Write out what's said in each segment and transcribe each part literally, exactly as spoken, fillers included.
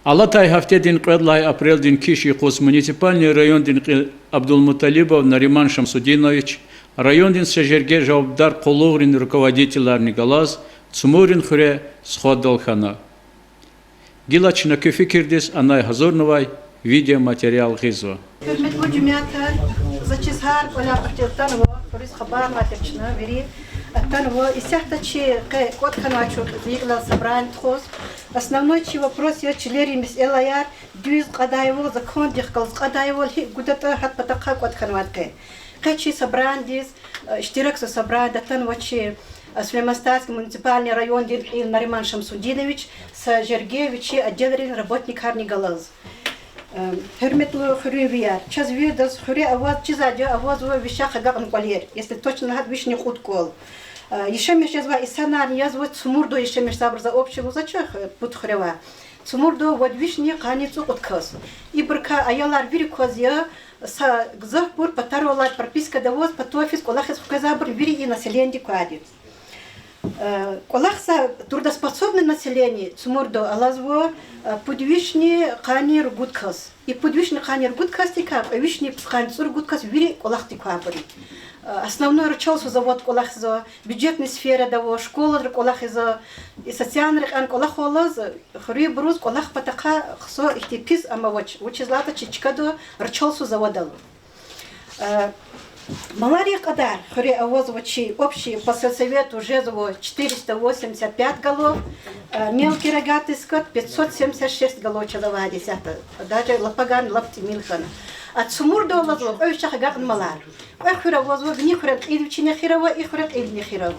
Алатай гьафтедин кьвед лагьай апрелдин киш-юкъуз муниципальный райондин кьил Абдулмуталибов Нариман Шамсудинович райондин са жерге жавабдар къуллугърин руководителарни галаз Цумуррин хуьре сходдал хьана. Гила чна куь фикирдиз анай гьазурнавай видеоматериал гъизва. Гьуьрметлу жемятар, за чиз гьар кӀвале патал атанва, хуьруьз хабарнавай тир чна вири, атанва, исятда чи къе кӀватӀ хьанвай чун зи кьилел собрание тухуз. Основной чи вопрос я чилерин месэлаяр дуьз кьадайвал, закондихъ галаз кьадайвал гьикӀ гудатӀа, гьа патахъай кӀватӀ хьанвайди къе. Къе чи собраниедиз, э, иштиракзава собраниеда атанвай чи, э, Сулейман-Стальский муниципальный райондин кьил Нариман Шамсудинович, са жерге вичин отделрин работникарни галаз. Э, гьуьрметлу хуьруьнвияр, чаз виридаз хуьре аваз чизвайди я, авазва вишахъ агакьна кӀвалер, если точно лагьайтӀа, вишни кьуд кӀвал. Э, яшамиш жезвай инсанарни язва, Цумурда яшамиш жезвайбур за общий лугьузвач, э, пуд хуьре авай. Цумурда вад вишни къанни цӀукьуд кас. Ибурукай аялар вири кваз я, са гзафбур патаралай пропискада аваз, патав физ кӀвалахиз хквезвайбур вири и населениедик квайди. Э, кӀвалахзавай трудоспособный население Цумурда алазва, э, пуд вишни къанни ругуд кас. И пуд вишни къанни ругуд касдикай кьве вишни пудкъанни цӀуд ругуд кас вири кӀвалахдик квайбур я. Э, основной рачалсуз аваз кӀвалахзава, бюджетный сферада ава, школайра кӀвалахзава, и социальный рекьяй кӀвалахзава, хуьруьбуруз кӀвалах патахъай хъсан ихьтин пис ам авач, вучиз лагьайтӀа чи чкада рачалсуз авадал. Э, маларин кьадар хуьре авазва чи общий по сельсовету жезва четыреста восемьдесят пять голов, э, мелкий рогатый скот пятьсот семьдесят шесть голов чаз авайди исятда, даже лапагар лап тӀимил хьана. А Цумурда авазва кьве вишахъ агакьна малар. Кьве хуьр авазва, вини хуьре кьил вичин эхир ава, и хуьре кьил вичин эхир ава.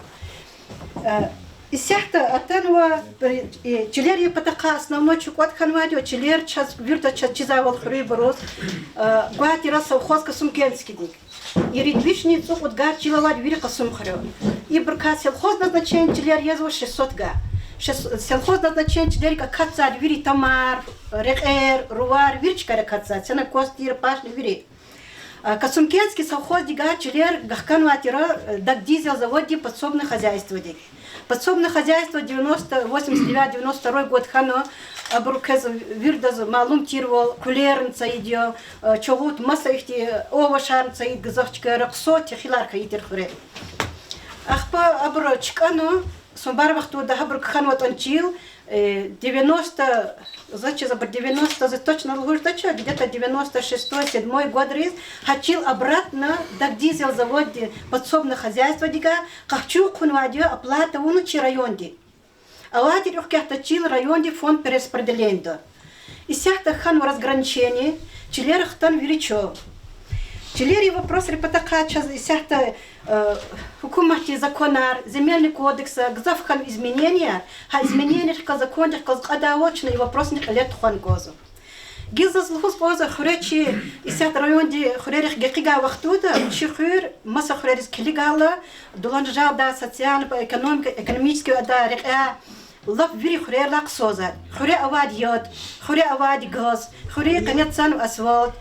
Э, исятда атанва, э, чилерин патахъай основной чун кӀватӀ хьанвайди я, чилер чаз, виридаз чаз чизвайвал хуьруьбуруз, э, гвай тир совхоз Касумкентскийдик. Ирид вишни цӀукьуд гар чил авайди вири Касумхуьре. Ибурукай сельхозназначение чилер язва шестьсот га. Шес-, сельхозназначение чилерик акатзавайди вири тамар, рекьер, рувар, вири чкайра акатзавайди, сенокос тир, пашни вири. А, Касумкентский совхоздикай чилер гахканвай тир, э, Дагдизель заводдин подсобный хозяйстводик. Подсобный хозяйство девяносто, восемьдесят девятый, девяносто второй год хьана, абуру квез виридаз малум тирвал, кулерни цайид я, э, чагъут маса ихьтин овощарни цайид гзаф чкайра, хъсан техилар хьайи тир хуьре. Ахпа абуру чкӀана, субар вахтунда гьабур кхьенватӀан чил, э, девяносто, за чиз абур девяносто, за точно лугьуз жедач, где-то девяносто шестой, седьмой годриз, гьа чил обратно Дагдизель заводдин подсобный хозяйстводикай къахчун хъувунвайди я, оплата авуна чи районди. Авайди я ихьтин чил районди фонд перераспределениеда. Исятда хьанва разграничение, чилер хтанва вири чал. Чилерин вопросрин патахъай чаз исятда, э, гьукуматдин законар, земельный кодексда гзаф хьанва измененияр, гьа изменениярихъ галаз, закондихъ галаз кьадайвал чна и вопросни кьиле тухвана кӀанзава. Гила заз лугьуз кӀанзава, хуьре чи исятда райондин хуьрерихъ гекъигай вахтунда чи хуьр маса хуьрериз килигайла, дуланажагъдай, социальный, экономика, экономический адай рекьяй лап вири хуьрерилай хъсанзавайди. Хуьре авайди яд, хуьре авайди газ, хуьруьн къене цанва асфальт.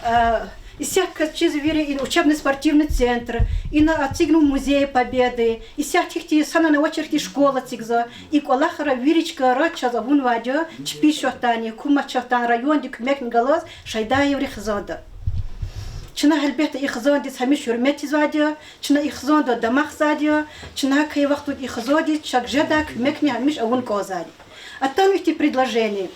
Э, исятда квез чизва вири ина учебно-спортивный центр, ина эцигнава музей Победы, исятда ихьтин санани авачир ихьтин школа эцигзава. И кӀвалахра вири чкайра чаз авунвайди я чпин счётдайни, гьукуматдин счётдайни, райондин куьмекни галаз Шайдаеврин хизанда. Чна гьелбетда и хизандиз гьамиша гьуьрмет ийизвайди я, чна и хизанда дамахзавайди я, чна гьахьайи вахтунда и хизандиз чак жедай куьмекни гьамиша авун кӀанзавайди. Атанва ихьтин предложение.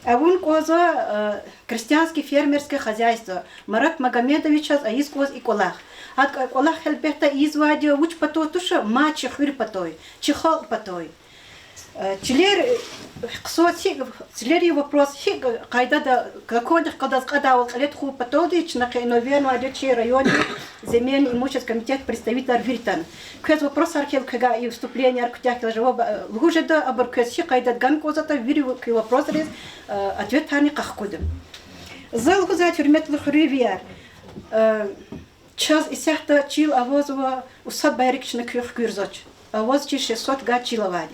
Авун кӀанзава, э, крестьянский фермерское хозяйство, Марат Магомедовичаз ийиз кӀанзава и кӀвалах. Гьа кӀвалах гьелбетда ийизвайди я вуч патав туш, мад чи хуьр патав, чи халкь патав. Э, чилер, э, хъсан, чилерин вопрос гьикӀ къайдада, закондихъ галаз кьадайвал кьиле тухун паталди чна къе эвернавайди я чи райондин земельный имущественный комитет представителар вири атана. Квез вопросар хьайила, квевай и выступленияр куьтягь хьайила жаваб, э, лугьуз жеда, абур квез гьи къайдада гана кӀанзаватӀа, вири куь вопросриз, э, ответарни къахкуда. За лугьузвайди, гьуьрметлу хуьруьнвияр, э, чаз исятда чил авазва, усадьбайрик чна куь хкуьрзавач. Аваз чи шестьсот га чил авайди.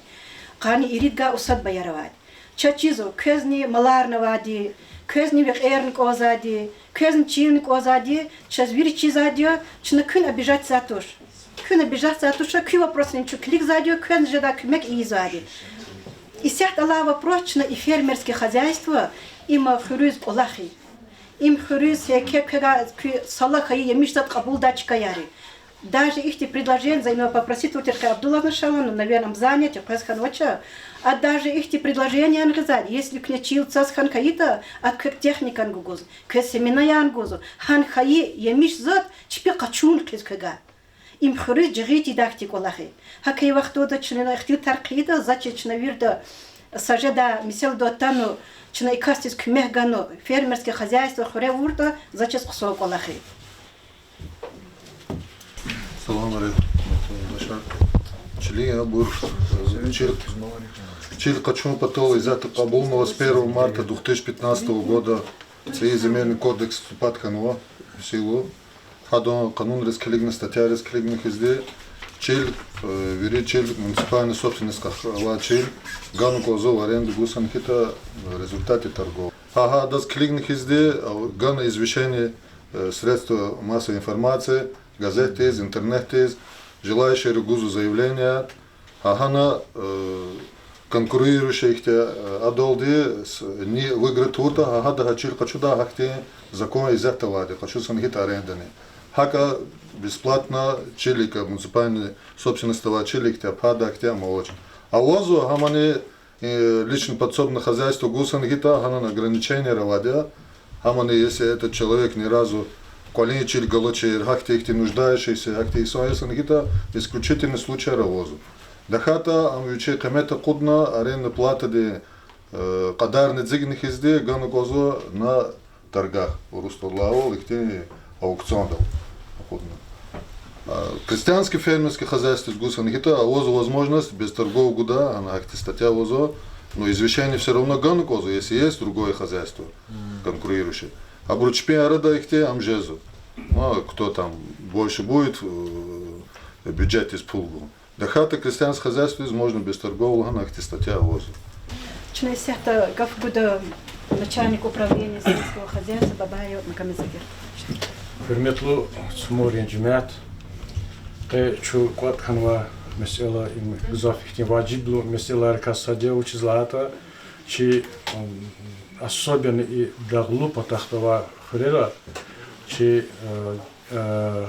Къанни ирид га усадьбаяр авайди. Чаз чизва, квезни маларни авайди, квезни векьерни кӀанзавайди, квезни чилни кӀанзавайди, чаз вири чизвайди я, чна куьн обижатьзавай туш. Куьн обижатьзавай туш, куь вопросрин чун килигзавайди я, квезни жедай куьмек ийизвайди. Исятда алай вопрос чна и фермерский хозяйство, им хуьруьз кӀвалах я. Им хуьруьз еке квевай куь сала хьайи емиш затӀ кьабулдай чкаяр я. Даже ихьтин предложение, за ина попросить авуртӀа, къе Абдуллагьни шалана, наверно, ам занят я, къвез хьанвач. А даже ихьтин предложение гъизвайди, если куьне чил цаз хьана хьайитӀа, а квек техникани гугуз, квез семенаяни гугуз, гьана хьайи емиш затӀ чпи къачун хьиз квевай. Им хуьруьз жагъин тийидай хьтин кӀвалах я. ГьакӀ и вахтунда чна ихтилатар хъийида, заз чиз чна вирида са жедай месэладал атана, чна и касдиз куьмек гана, фермерский хозяйство хуьре авуртӀа, заз чиз хъсан кӀвалах я. Салам алейкум. Чилин абур, э, чил, чил къачун патал исятда кьабулнава с первого марта две тысячи пятнадцатого года цӀийи Земельный кодекс вступать хьанва в силу. Гьадан къанунриз килигна, статьяриз килигна хьизди, чил, э, вири чил муниципальный собственностьдихъ авай чил гана кӀанзава в аренду гуз хьайитӀа, э, в результате торгов. Гьа, гьа адаз килигна хьизди, а, гана извещение, э, средства массовой информации, газетдиз, интернетдиз, желающийри гузва заявление, гьа гьана, э, конкурирующий ихьтин, э, адалди с-, ни выиграть тавуртӀа, гьа гьада гьа чил къачуда гьахьтин закон исятда авайди, къачуз хьайитӀа арендани. ГьакӀа бесплатно чилик, муниципальный собственность авай чилик, ихьтин пай, ихьтин амач. Авазва гьамани, э, лично подсобное хозяйство гуз хьайитӀа, гьанани ограниченияр авайди я. Гьамани, если этот человек ни разу кӀвалин чил галачир, гьахьтин ихьтин нуждающийся, гьахьтин инсан я хьайитӀа, исключительный случаяр авазва. ТахьайтӀа ам вичин къимет акъудна, арендная платадин, э, кьадарни эцигна хьизди, гана кӀанзава на торгах, урусдалди лугьузвайвал, ихьтин аукциондал акъудна. А, крестьянский фермерский хозяйстводиз гуз хьайитӀа, авазва возможность без торгов гуда, гьана гьахьтин статья авазва, но извещение всё равно гана кӀанзава, если есть другое хозяйство конкурирующее. Абуру чпин арада ихьтин ам жезва. Ну, кто там больше будет, э, бюджетдиз пул гун. ТахьайтӀа крестьянское хозяйстводиз можно без торгов лагьана, гьахьтин статья авазва. Чна исятда гаф гуда начальник управления сельского хозяйства Бабаев Магомедзагир. Гьуьрметлу Цумурин жемят, къе чун кӀватӀ хьанвай месэла, им гзаф ихьтин важиблу месэлайрикай сад я, вучиз лагьайтӀа чи, м, особенно и дагълу патахъда авай хуьрера чи, э, э,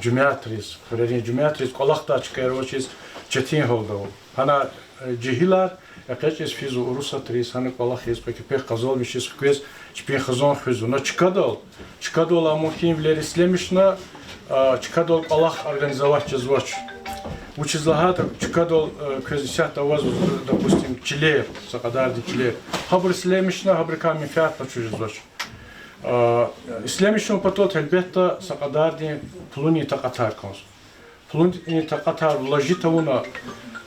жемятриз, хуьрерин жемятриз кӀвалахдай чкаяр авачиз четин гьалда ава. Гьана, э, жегьилар экъечӀиз физва Урусатриз, гьана кӀвалахиз, кьве кепек къазанмишиз хквез чпин хизан хуьзва. Но чкадал, чкадал а мумкинвилер ишлемишна, а, чкадал кӀвалах организовать жезвач. Вучиз лагьайтӀа чкадал, э, квез исятда авазва, допустим, чилер, са кьадардин чилер. Гьабур ишлемишна, гьабурукай менфят къачуз жезвач. А, ишлемишун патал, гьелбетда, са кьадардин пулунин такьатар кӀанзава. Пулунин такьатар вложить авуна,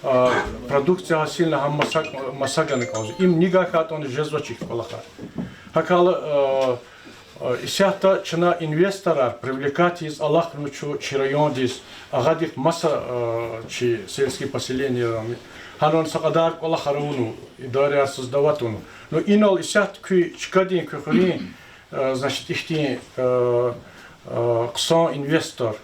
а, продукция гьасилна, гьам маса, маса гана кӀанзава. Им ни гайитӀани жезвач и кӀвалахар. ГьакӀ хьайила, а, а, исятда чна инвесторар привлекать ийиз алахънава чун чи райондиз, агъадихъ маса, а, чи сельский поселениеяр, гьанани са кьадар кӀвалахар авунва, идараяр создавать авунва. Но инал исятда куь чкадин, куь хуьруьн, а, значит, ихьтин, а, а, хъсан инвестор,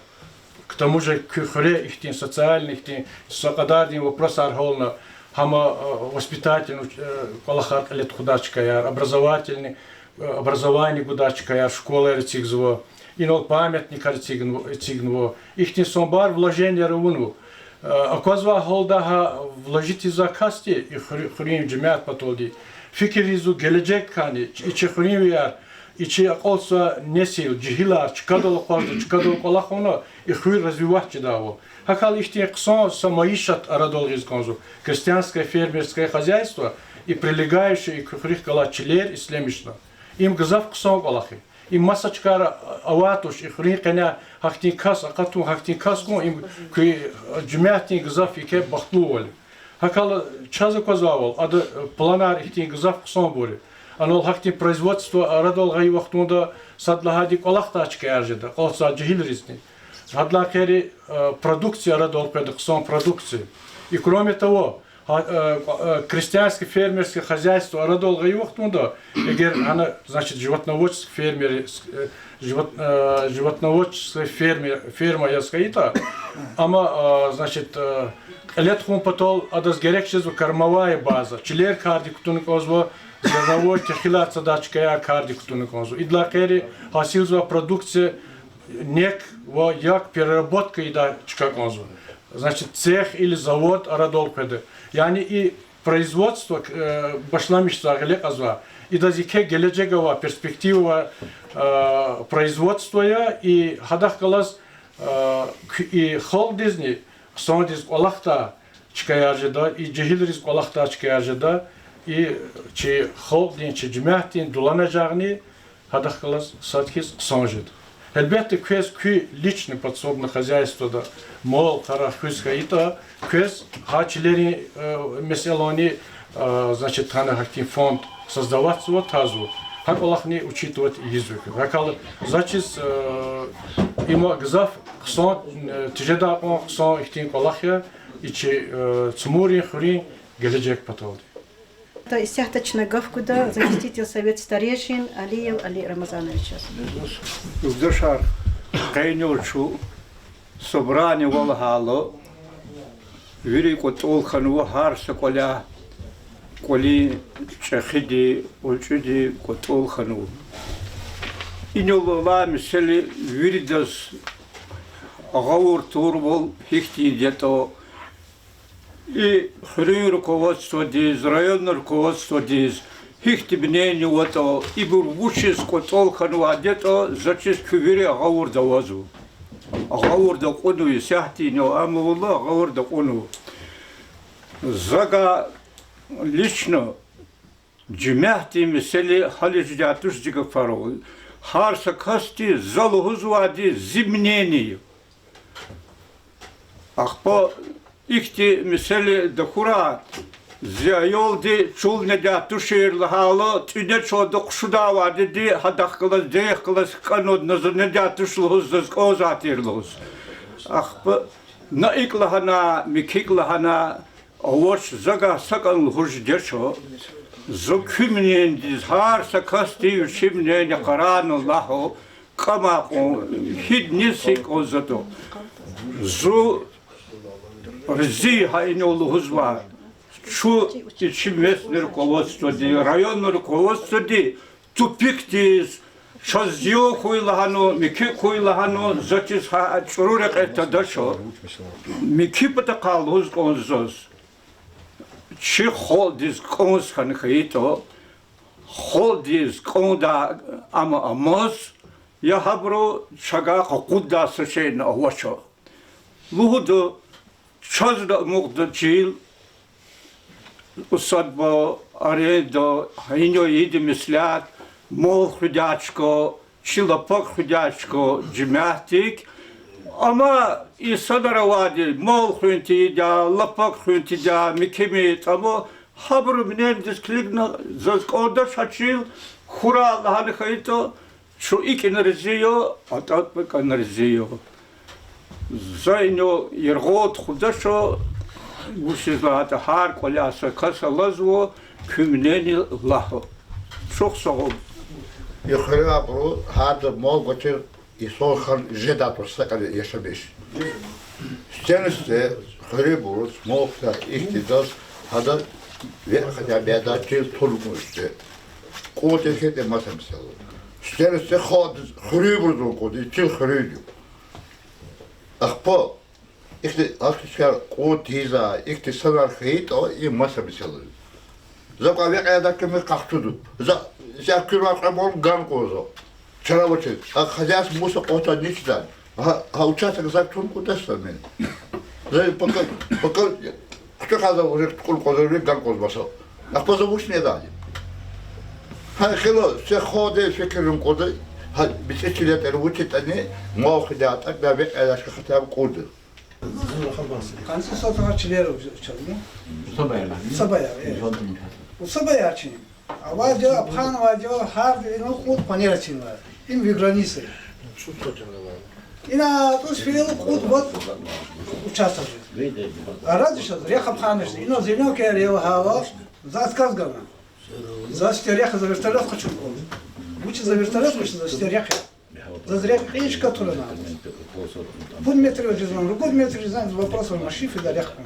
к тому же куь хуьре ихьтин социальный, ихьтин са кьадардин вопросар гьялна, гьам, а, воспитательный, а, кӀвалахар кьиле тухудай чкаяр, образовательный, а, образование гудай чкаяр, школаяр эцигзава, инал памятникар эцигнава, эцигнава. Ихьтин санбар вложенияр авунва. А, аквазвай гьалда гьа вложить ийизвай касди, и хуьр-, хуьруьн жемят паталди фикир ийизва гележегдикайни, и чи хуьруьнвияр, и чи акьалтзавай несил, жегьилар чкадал акъвазна, чкадал кӀвалах авуна, и хуьр развивать жедайвал. ГьакӀ хьайила ихьтин хъсан са майишат арадал гъиз кӀанзава. Крестьянское фермерское хозяйство и прилегающие и куь хуьруьхъ галай чилер ишлемишна. Им гзаф хъсан кӀвалах я. Им маса чкайра авайд туш, и хуьруьн къеняй гьахьтин кас акъатун, гьахьтин кас гун, им куь жемятдин гзаф еке бахтлувал я. ГьакӀ хьайила чаз аквазвайвал, ада планар ихьтин гзаф хъсанбур я. Анал гьахьтин производство арадал гъайи вахтунда сад лагьайди кӀвалахдай чкаяр жеда, акьалтзавай жегьилризни. Гьадалай гъейри, э, продукция арадал къведа, хъсан продукция. И кроме того, гьа, э, ква-, э, крестьянский фермерский хозяйство арадал гъайи вахтунда, эгер гьана, значит, животноводческий фермер, э, живот-, э, животноводческий фермер, ферма яз хьайитӀа, амма, э, значит, э, Кьиле тухун патал адаз герек жезва кормовая база, чилер кардик кутуна кӀанзава, зерновой техилар цадай чкаяр кардик кутуна кӀанзава. Идалай гъейри гьасилзавай продукция нек ва як переработка ийидай чка кӀанзава. Значит, цех или завод арадал къведа. Яни и производство, э, башламишзавай, гъиле кьазвай, идаз еке гележег авай, перспектива авай, э, производство я, и гьадахъ галаз, э, куь-, и халкьдизни хъсандиз кӀвалахдай чкаяр жеда, и жегьилриз кӀвалахдай чкаяр жеда, и чи халкьдин, чи жемятдин дуланажагъни гьадахъ галаз сад хьиз хъсан жеда. Гьелбетда, квез куь личный подсобное хозяйствода мал-къара хуьз хьайитӀа, квез гьа чилерин, э, месэлани, э, значит, гьана гьахьтин фонд создаватьзава, тазва. Гьа кӀвалахни учитывать ийизва квез. Гьакал заз чиз, э, има гзаф хъсан, э, тежедай кьван хъсан ихьтин кӀвалах я, и чи, э, Цмуррин хуьруьн гележег паталди. Исятда чна гаф гуда заместитель совет старейшин Алиев Али Рамазановичаз. Юлдашар, къенин чун собранивал гьала, вири кӀватӀал хьанва, гьар са кӀваляй, кӀвалин чӀехиди, гъвечӀиди кӀватӀал хьанва. Инал алай месэла виридаз гъавурда турвал гьихьтинди ятӀа, и хуьруьн руководстводиз, районный руководстводиз гьихьтин мнение аватӀа, ибур вучиз кӀватӀал хьанвайди ятӀа, заз чиз куь вири гъавурда авазва. Гъавурда акьунва, исятда инал амайвал гъавурда акьунва. Заз лично жемятдин месэла гьализ жедай туш зи гафарал. Гьар са касди за лугьузвайди зи мнение я. Ахпа ихьтин месэла тахьурай, зи аялди чул недай тушир лагьайла, тӀуьне чалди хъшудайвайди, гьадахъ галаз, дехъ галаз хкӀанвайди, за недай туш лугьуз, заз кӀанзавай тир лугьуз. Ахпа на икӀ лагьана, муькуь икӀ лагьана, авач, заз са кӀан лугьуз жедач. За куь мнениедиз, гьар са касди вичин мнение къарагъна лагь, кӀама кьун, гьидаз низ гьикӀ кӀанзаватӀа. Зун рази я гьа инал лугьузвай. Чун и чи местный руководстводи, районный руководстводи тупикдиз, чаз зиян хьуй лагьана, муькуь хьуй лагьана, заз чиз гьа чӀуру рекье тадач. Муькуь патахъай лугьуз кӀанзава заз. Чи халкьдиз кӀанз хьана хьайитӀа, халкьдиз кӀандай ама амаз, я гьабуру чавай къакъуддай са шейни авач. Лугьуда, чазни амукьда чил усадьба, аренда, гьина ийида меслят, мал хуьдай чка, чи лапак хуьдай чка, жемятдик. Амма инсанар авайди мал хуьн тийидай, лапак хуьн тийидай, муькуь муькуь тӀама, гьабурун мнениедиз килигна, заз кӀандач гьа чил, хьурай лагьана хьайитӀа, чун икӀни рази я, атӀана кӀанни рази я. За инал яргъал тухудач, вучиз лагьайтӀа гьар кӀваляй са кас алазва, куь мнение лагь. Чухсагъул. И хуьруьбуру гьарда мал гвачир инсан хьана жедай туш са кьиле яшамиш. Сифтени-сифте хуьруьбуруз мал хъсан ихьтин заз гьада векь хатӀа бяда чил тункӀун сифте. Кьун тирхьитӀа маса месэла. Сифтени-сифте халкьдиз, хуьруьбуруз кьун, и чил хуьруьди я. Ахпа ихьтин ахчар кьун тийизвай ихьтин санар хьайитӀа, и маса месэла я. За кьван векь ядай куьмек къахчуда. За, за куьрвай кьве мал гана кьван за. Чара авачиз. А хозяйство мус акъатда, ничиз. Гьа, гьа участок за тункӀудач са мени. За пака, пака, куьтягьай за уже тукӀур кьван за, уже гана кьван за маса. Ахпа за вучни ийидай. Гьа хьайила, са халкьди фикирун кӀанда, гьа бицӀи чилел тӀвар вуч ятӀани, мал хуьдай, тӀакӀдай векь ядай чка хатаб кьурди. Къанни са сотыгъар чилер чаз, ну? Са баяр, э. Са баяр чи. Авайди я, Абхановайди я, гьарда, ну, кьуд панера чна. Им в границе. Ина тӀуз фейила кьуд вад участок. Арадиз чаз, рехъ Абхановичди, ина зеленкаяр я лагьайла, за отказ гана. За сифте рехъ, за вертолёт къачун кӀанда. Вучиз за вертолёт къачун, за сифте рехъ я. Заз рехъ кьин чка турна. Пуд метр жезвани, ругуд метр жезвани, вопрос машин фида рехъ кьун.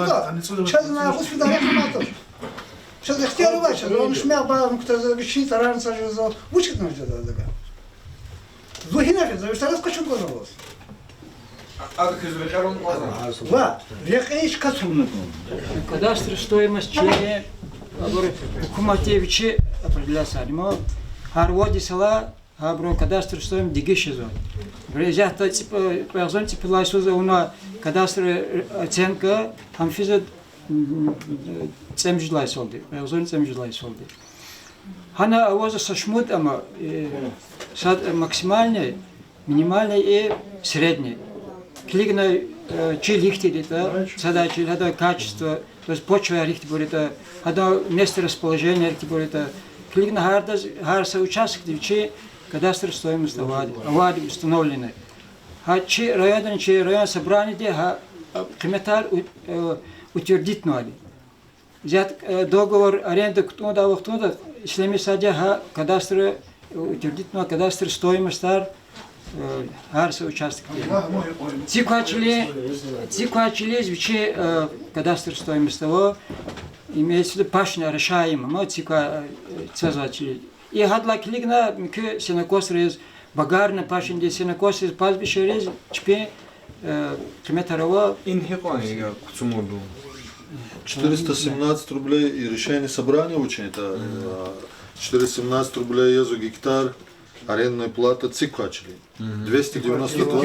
Чаз на гъус фида рехъ аматур. Чаз ихтияр ава, чаз, ну, шмягъ ба, ну, ктаза, вичин цӀарарни са жезва, вуч хьиз жезва дага. Зун гьина жезва, виштӀараз къачун кӀанзава. Ва рекьин чка цуна. Кадастр стоимость чи, абур гьукуматди вичи определясар. Мо гьар вад йисалай гьабурун кадастр стоимость дегиш жезва. Биризатда цӀип-, кьве агъзурни цӀипуд лагьай йисуз авуна кадастр, э, оценка, гьам физва, м, э, цӀемуьжуьд лагьай йисалди, кьве агъзурни цӀемуьжуьд лагьай йисалди. Гьана авазва са шумуд, амма, э, сад, э, максимальный, минимальный и средний. Килигна, э, чил гьихьтинди ятӀа, садай чил, гьадан качество, то есть почва гьихьтинбур ятӀа, гьадан месторасположение гьихьтинбур ятӀа. Килигна гьардаз, гьар са участкдин вичин кадастр стоимость авайди, авайди установленный. Гьа чи райондин, чи район собраниеди гьа, а, къиметар у-, э, утвердитьнавайди. Зят, э, договор аренда кутӀунвай вахтунда ишлемишзавайди я гьа кадастр, э, утвердитьнавай кадастр стоимостьар, э, гьар са участкдин. Ци квай чилин, ци квай чилиз вичин, э, кадастр стоимость ава, имеется в виду пашня орошаема, ма ци квай, э, цазвай чилиз. И гьадалай килигна муькуь сенокосриз, багарна пашнидиз, сенокосриз, пастбищейриз чпин, э, къиметар ава. Им гьикьван я куцумурдун? Четыреста семнадцать рублей и решение собрания вучин ятӀа, э, четыреста семнадцать рублей язва гектар, арендная плата ци квай чилин. Двести девяносто два,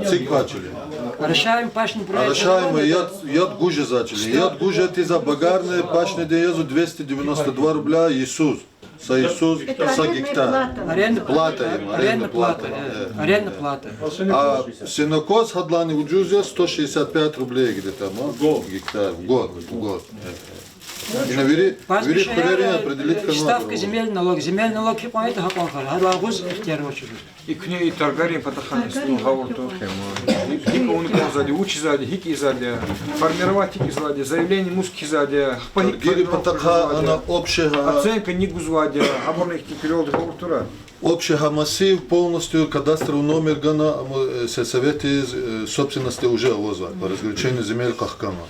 ци квай чилин. Орошаемый пашни бра. Орошаемый яд, яд гуз жезвай чилин. Яд гуз жезвай багарная пашнидин язва двести девяносто два рубля йисуз. Са йисуз, са гектар. Арендная плата. Плата им, арендная плата. Арендная плата, э, арендная плата. А сенокос гьадалайни ужуз я, сто шестьдесят пять рублей где-то, ма? Год. Гектар, в год, в год. Э, э. Ина вири, вири хуьрерин определить хьанвай. Ставка земельный налог, земельный налог гьикьван ятӀа гьакьван хьана, гьадалай агъуз ихтияр авач. И куьне и торгарин патахъай институт гъавурда тун хьи, ма. ГьикӀ авуна кӀанзавайди, вуч ийизвайди, гьикӀ ийизвайди, формировать гьикӀ ийизвайди, заявление мус кхьизвайди, ахпа гьикӀ торгарин патахъай формировать ана общий гьа- оценка ни гузвайди, абурни ихьтин период гъавурда тура. Общий гьа массив полностью кадастровый номер гана, ам, э, сельсоветдиз, э, собственностьда уже авазва, по разграничению земель къахкама.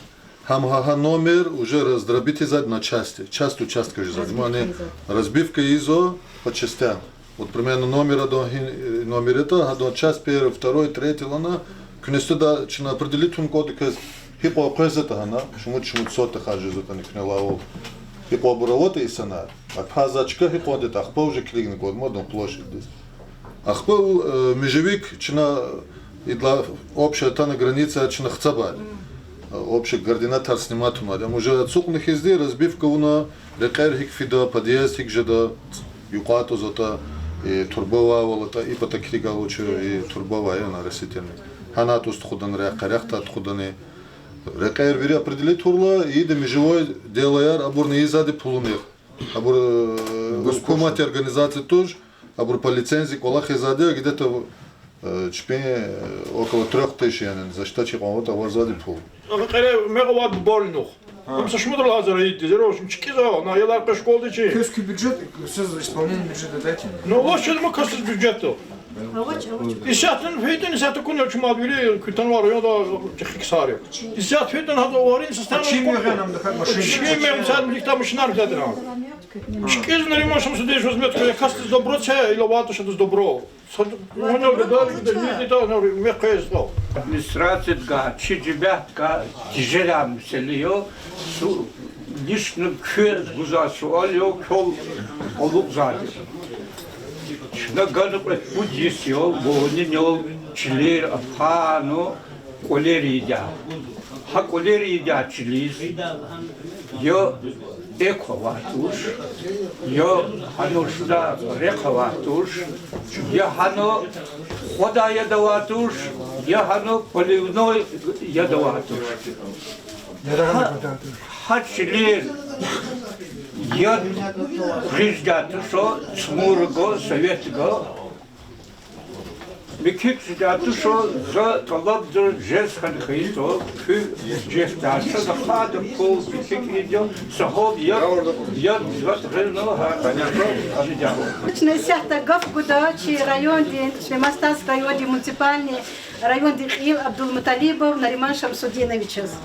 Гьам гьа, гьа номер уже раздробить ийизвайди на части, часть участка жезвайди. Ма ани разбивка ийизва по частям. Вот примерно номер адан гьи, э, номер ятӀа, гьадан часть первый, второй, третий лагьана, куьне сада чна определить авун кӀанда квез гьикьван къвезватӀа гьана, шумуд, шумуд сотых жезватӀани куьне лавал. Гьикьванбур аватӀа инсанар. Аквазва чка гьикьванди ятӀа, ахпа уже килигна кӀанда ма адан площадьдиз. Ахпа, э, межевик чна идалай общая атана граница чна хцабайди. Э, общий координатар снимать авунвайди. Ам уже ацукьна хьизди разбивка авуна, рекьер гьикӀ фида, подъезд гьикӀ жеда, юкьва атӀузватӀа, э, турба авайвал ятӀа, и пата килигайвал чун, и турба авай, ана растительный. Гьана атӀуз тухудани рехъ, къерехда тухудани. Рекьер вири определить авурла, ида межевой делаяр абурни ийизвайди пулунихъ. Абур, э, гьукуматдин организация туш, абур по лицензии кӀвалахизвайди я, где-то, э, чпин, э, около трёх тысяч, яни за штат чи кьван аватӀа, авазвайди пул. Къере мегаватт бубалнух. Ам са шумудра лагьай зара ийиди, зеро чкӀизва, на ялар къе школдин чи. Квез куь бюджет, сиз исполнение бюджета дайте. Ну, вот чаз ма касдиз бюджетда. Исятда фейитӀани, исятда куьне чумад вири куьтанва районда чӀехи ксар я. Исятда фейитӀани гьада аварийный состояние. А чим ягъана, ам даха машин? Чим ягъана, сад миликда машинар гьатна. ЧкӀизни римон шамсудеш возьмёт, квез касдиз добро це, или ваташадиз добро. Сад, вуна гадари, гадари, мекъвезда. Администрациядгъа, чи жемятдгъа тежерар месэла я, су-, лично квез гузвай суал я, квел алукьзавайди. Чна гана кьве-пуд йис я, вунинал чилер ахъайна кӀвалер ийидай. Гьа кӀвалер ийидай чилиз я экв авай туш, я гьана шудай рехъ авай туш, я гьана хвадай яд авай туш, я гьана поливной яд авай туш. Гьа, гьа чилер яд гъиз жедай туш, цмургъа, советгъа. Фикир чидай туш, за тӀалабзава жез хьана хьайитӀа, куь жезвай са ахъайна пул фикир ийида, са гьал я, я затӀ гъилна гьа. Чна исятда гаф гуда чи райондин, Чебоксарский райондин муниципальный райондин кьил Абдулмуталибов Нариман Шамсудиновичаз.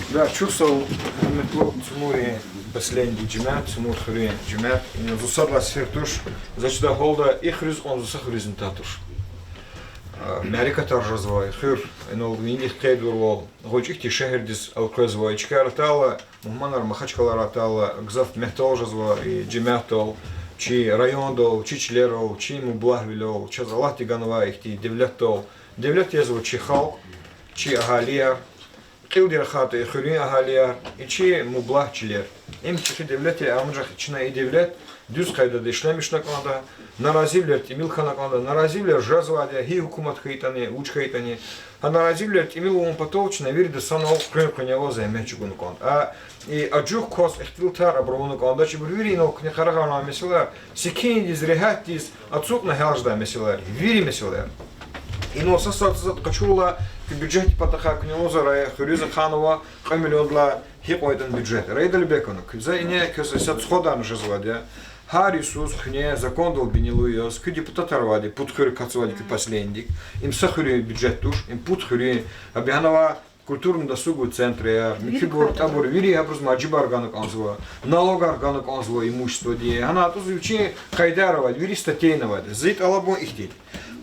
Да, чухсагъул, гьуьрметлу Цумурин поселенидин жемят, Цумур хуьруьн жемят, ина зун сад лагьай сефер туш, за чидай гьалда и хуьруьз кьван зун са хуьруьзни тадиз туш. А, мярекатар жезва, и хуьр, инал винидихъ къейдвалвал, гъвечӀи хьтин шегьердиз элкъвезва, и чкаяр атайла, мугьманар Махачкъалара атайла, гзаф мягьтел жезва, и жемятдал, чи райондал, чи чилерал, чи мублагьвилел, чаз Аллагьди ганвай ихьтин девлетдал. Девлет язва чи халкь, чи агьалияр, кьилди рахайтӀа и хуьруьн агьалияр, и чи мублагь чилер. Им чӀехи девлет я, амма чна и девлет дуьз къайдада ишлемишна кӀанда, наразивилер тӀимил хьана кӀанда, наразивилер жезвайди я, гьи гьукумат хьайитӀани, вуч хьайитӀани. Гьа наразивилер тӀимил авун патал чна вирида санал къуьн-къуьневал зегьмет чӀугуна кӀанда. А, и ажугъ кваз ихтилатар абур авуна кӀанда, чибур вири инал куьне къарагъарнавай месэлаяр, секиндиз, регьятдиз ацукьна гьялждай месэлаяр, вири месэлаяр. Инал са сад-са сад къачурла, куь бюджетдин патахъай куьне лугьузва, хуьруьз ахъайнава кьве миллиондилай гьикьван ятӀани бюджет. Раида Алибековна, куьн за ине квез исятда сходарна жезвайди я. Гьар йисуз куьне закондал бинелу яз, куь депутатар авайди, пуд хуьр катзавайди куь поселенидик. Им са хуьруьн бюджет туш, им пуд хуьруьн, абихьанва культурно-досуговый центрар, муькуьбур, тӀабур, вири гьабуруз мажибар гана кӀанзава, налогар гана кӀанзава, имуществодин. Гьана атӀуз вичин къайдаяр авайди, вири статьяяр авайди. Зи тӀалабун ихьтинди.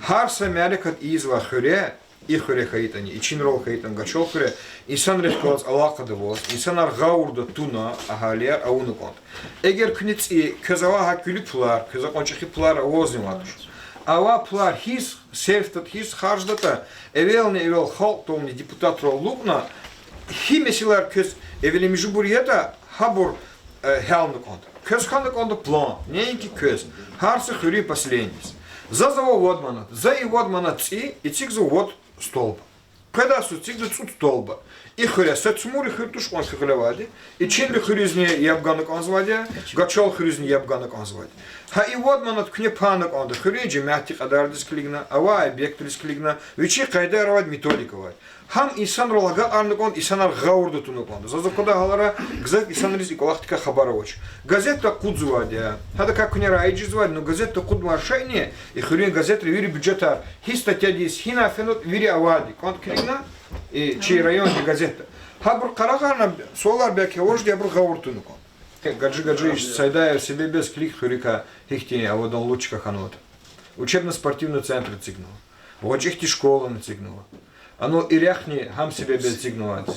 Гьар са мярекат ийизвай хуьре, и хуьре хьайитӀани, Ичинрал хьайитӀани, Гачал хуьре, инсанриз галаз алакъада аваз, инсанар гъавурда туна, агьалияр авуна кӀанда. Эгер куьне цӀи, квез авай гьа куьлуь пулар, квез акьван чӀехи пулар авазни авайди туш. Авай пулар гьиз, серфдатӀа гьиз харждатӀа, эвелни-эвел халкьдални депутатрал алукӀна, гьи месэлаяр квез эвелимжибур ятӀа, гьабур, э, гьялна кӀанда. Квез хьана кӀанда план, неинки квез, гьар са хуьруьн поселенидиз. Заз ава вад манат, за и вад манат цӀи эцигзава вад столба. Къведай йисуз эцигда цӀуд столба. И хуьре, са Цумур хуьр туш кьван куь гъиле авайди, Ичинри хуьруьзни яб гана кӀанзавайди я, Гачал хуьруьзни яб гана кӀанзавайди. Гьа и вад манат куьне пайна кьван хуьруьн жемятдин кьадарди эцигна, авай объектриз эцигна, вичин къайдаяр авайди, методика авайди. Гьам инсанрал агакьарна кӀанда, инсанар гъавурда туна кӀанда. Заз аквадай гьаларай гзаф инсанриз и кӀвалахдикай хабар авач. Газетда акъудзавайди я. Гьадакай куьне раиж жезвайди, ну газетда акъудмир шейни, и хуьруьн газетра вири бюджетар, гьи статьядиз, гьинай фенатӀа вири авайди. КӀватӀ килигна, и чи райондин газетда. Гьабур къарагъарна, суалар бяки аважди, абур гъавурда туна кӀанда. Гаджи-гаджи Сайдаев, себеб яз килиг хуьруькай гьихьтин авадан луч хьанватӀа. Учебно-спортивный центр эцигнава. ГъвечӀи хьтин школани эцигнава. Ана и рехъни гьам себеб яз эцигнавайди.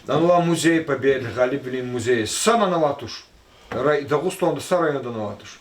Ана музей Победы, Гъалибвилин музей. Санани авайди туш. Рай-, Дагъустанда са райондани авайди туш.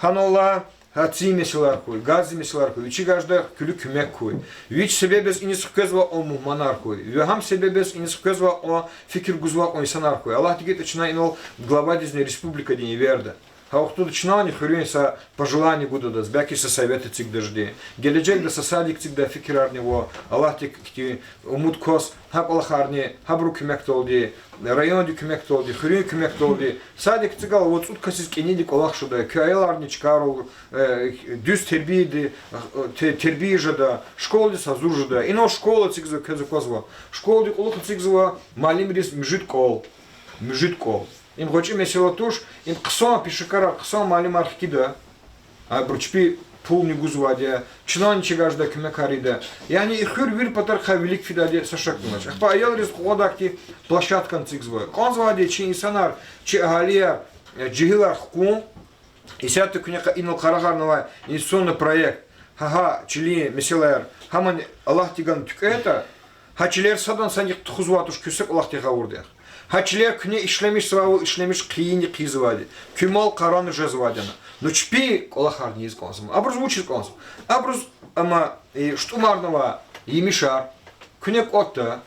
Гьанал гьа цин месэлаяр хьуй, газдин месэлаяр хьуй, вичи гажда куьлуь куьмек хьуй. Вич себеб яз иниз хквезвай кьван мугьманар хьуй. Ва гьам себеб яз иниз хквезвай кьван, фикир гузвай кьван инсанар хьуй. Аллагьди гайитӀа, чна инал главадизни республикадин эверда. Гьа вахтунда чнани хуьруьн са пожелание гуда адаз, бяки са совет эцигда жеди. Гележегда са садик эцигдай фикирарни ава, Аллагьди ихьтин умуд кваз, гьа кӀвалахарни, гьабурун куьмекдалди, райондин куьмекдалди, хуьруьн куьмекдалди. Садик эцигайла вад-цӀуд касдиз кӀанидин кӀвалах жеда, куь аяларни чкайрал, э, дуьз тербияди, э, те-, тербия жеда, школадиз гьазур жеда. Инал школа эцигзава, квез аквазва. Школадин кьулухъ эцигзава муаллимриз муьжуьд кӀвал. Муьжуьд кӀвал. Им гъвечӀи месэла туш, им хъсан пешекарар, хъсан муаллимар хкида. Абуру чпи пулни гузвайди я, чнани чи гажда куьмекар ийида. Яни и хуьр вири патарихъай вилик фидайди са шакни авач. Ахпа аялриз къугъвадай хьтин площадкани эцигзава. КӀанзавайди чи инсанар, чи агьалияр, э, жегьилар хкун. Исятда куьне къа-, инал къарагъарнавай инвестиционный проект. Гьа-гьа чилин месэлаяр, гьамани Аллагьди гана туькӀвейтӀа, гьа чилер садан санихъ тухузвайди туш куь са кӀвалахдин гъавурда яхъ. Гьа чилер куьне ишлемишзавайвал ишлемиш хъийини хъийизвайди, куь мал-къарани жезвайди я. Ну чпи кӀвалахарни ийиз кӀанзава. Абуруз вучиз кӀанзава? Абуруз, амма, э, штӀумарнавай емишар куьне кӀватӀда,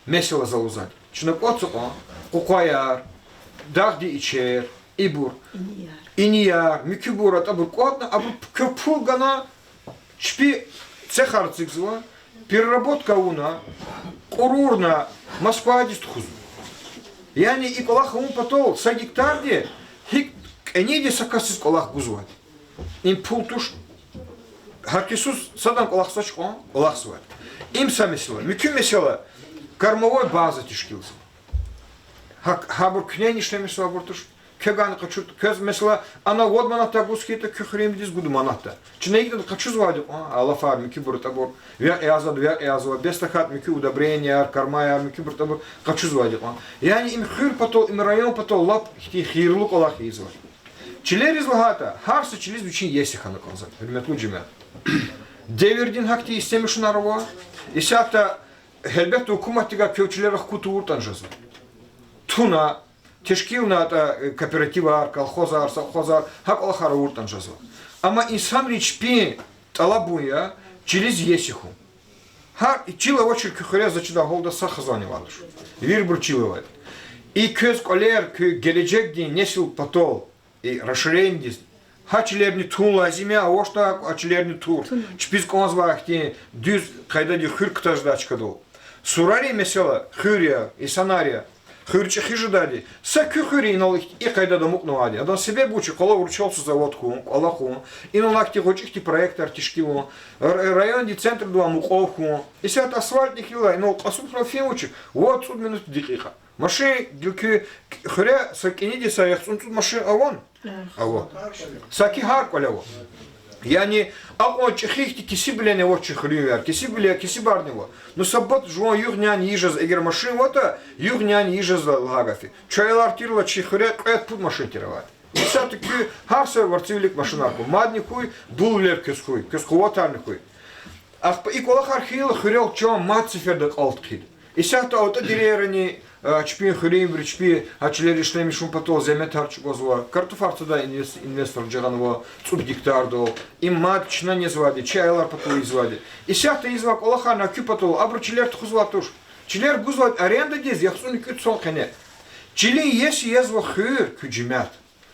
месела, за лугьузвайди. Чна кӀватӀзава кьван къукъваяр, дагъдин ичер, ибур, инияр, муькуьбур, атӀабур кӀватӀна, абур квез пул гана, чпи цехар эцигзава, переработка авуна, кьурурна, Москвадиз тухузва. Яни и кӀвалах авун патал са гектарди гьикӀ кӀаниди са касдиз кӀвалах гузвайди. Им пул туш. Гьакъисуз садан кӀвалахзавач кьван, кӀвалахзавайди. Им са месэла. Муькуь месэла, кормовой база тешкилзава. Гьа, гьабур куьне ишлемишзавайбур туш. Квевай къачу, квез, месела, ана вад манатдай гуз хьайитӀа, куь хуьруьнбуруз гуда манатдай. Чна икӀ къачузвайди кьван, алафар, муькуьбур атӀабур, векь язавайди, векь язава, бес тахьайтӀа муькуь удобренияяр, кормаяр, муькуьбур атӀабур къачузвайди кьван. Яни им хуьр патал, им район патал лап ихьтин хийирлу кӀвалах ийизва. Чилериз лагьайтӀа, гьар са чилиз вичин ЕСИ хьана кӀанзава, гьуьрметлу жемят. Девирдин гьахьтин истемишунар ава, исятда, гьелбетда, гьукуматдивай квев чилерихъ кутун авуртӀани жезва. Туна, тешкилнайтӀа, э, кооперативар, колхозар, совхозар, гьа кӀвалахар авуртӀани жезва. Амма инсанрин чпин тӀалабун я, чилиз ЕСИ хьун. Гьар чил авачир куь хуьре, за чидай гьалда са хизанни авайди туш. Вирибур чил авайди. И квез кӀвалер, куь гележегдин несил патал, и расширениедиз, гьа чилерни тун лазим я, авачтӀа, а чилерни тур. Чпиз кӀанзавай ихьтин дуьз къайдада хуьр кутаз жедай чкадал. Сурарин месела хуьр я, инсанар я. Хуьр чӀехи жедайди. Са куь хуьр инал и къайдада амукьнавайди. Адан себеб вуч я? Къвалав ручалсуз завод хьун, кӀвалах хьун. Инал ахьтин гъвечӀи ихьтин проектар тешкилун. Р-, райондин центрдивай мукьвал хьун. Исятда асфальт хьайила, инал кьасумхрал фин вуч я? Вад-цӀуд минут, декьикьа. Машин, гила куь хуьре са кӀаниди са яхцӀурни цӀуд машин авани? Ава. Саки гьар кӀвале ава. Яни акьван чӀехи ихьтин кесибвилени авач чи хуьруьнвияр, кесибвиле, кесибарни ава. Ну, са пад жуван югъ-няни ийиз жез, эгер машин аватӀа, югъ-няни ийиз жез лагьай гаф я. Чи аялар тирла чи хуьре кьвед-пуд машин тир авайди. Исятда куь гьар са варцвилик машинар хьуй, мадни хьуй, дулвилер квез хьуй, квез къуватарни хьуй. Ахпа и кӀвалахар хьайила хуьрел чан мад сеферда акьалтӀ хъийида. Исятда АлтӀа дерейрани, а, чпин хуьруьнбуру, чпи гьа чилер ишлемишун патал зегьметар чӀугвазва. Картуфар цадай инвес-, инвестор жагъанва цӀуд гектардал. Им мад чна незвайди, чи аялар патал ийизвайди. Исятда ийизвай кӀвалахарни куь патал, абуру чилер тухузвай туш. Чилер гузвайди арендадиз яхцӀурни кӀуьд сом къене. Чилин ЕСИ язва хуьр, куь жемят.